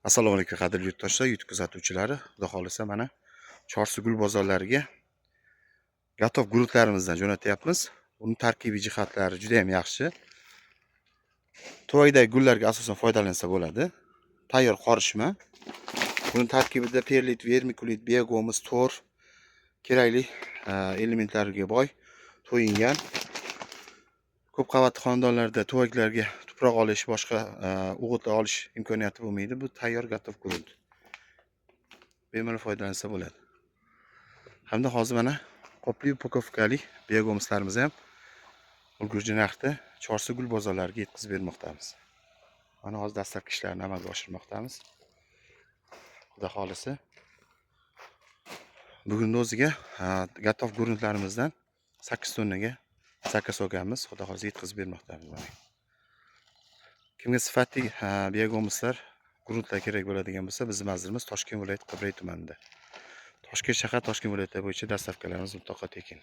Assalomu alaykum, qadrli yurtdoshlar, YouTube kuzatuvchilari. Xudo xohlasa, mana Chorsu gul bozorlariga готов guruhlarimizdan jo'natyapmiz. Uni tarkibiy jihatlari juda ham yaxshi. Tuvakdagi gullarga asosan foydalansa bo'ladi. Tayyor qorishma. Buni tarkibida perlit, vermikulit, biogomus, torf kerakli elementlarga boy, to'yingan. Ko'p qavatli xonadonlarda tuvaklarga tuproq olish, boshqa o'g'itlar olish imkoniyati bo'lmaydi. Bu tayyor готов grunt. Bemalol foydalansa bo'ladi. Hamda hozir mana qopli, упаковка li biogomuslarimizni ham ulgurji narxda Chorsu gul bozorlariga yetkazib bermoqdamiz. Mana hozir dastlabki ishlarni amalga oshirmoqdamiz. Xudo xohlasa, bugunni o'ziga готов gruntlarimizdan 8 tonnaga заказ olganmiz. Xudo xohlasa, yetkazib bermoqdamiz mana. Kimga sifatli biogomuslar, gruntlar kerak bo'ladigan bo'lsa, bizni manzilimiz Toshkent viloyati, Qibray tumanida. Toshkent shahar, Toshkent viloyati bo'yicha доставка larimiz mutlaqo tekin.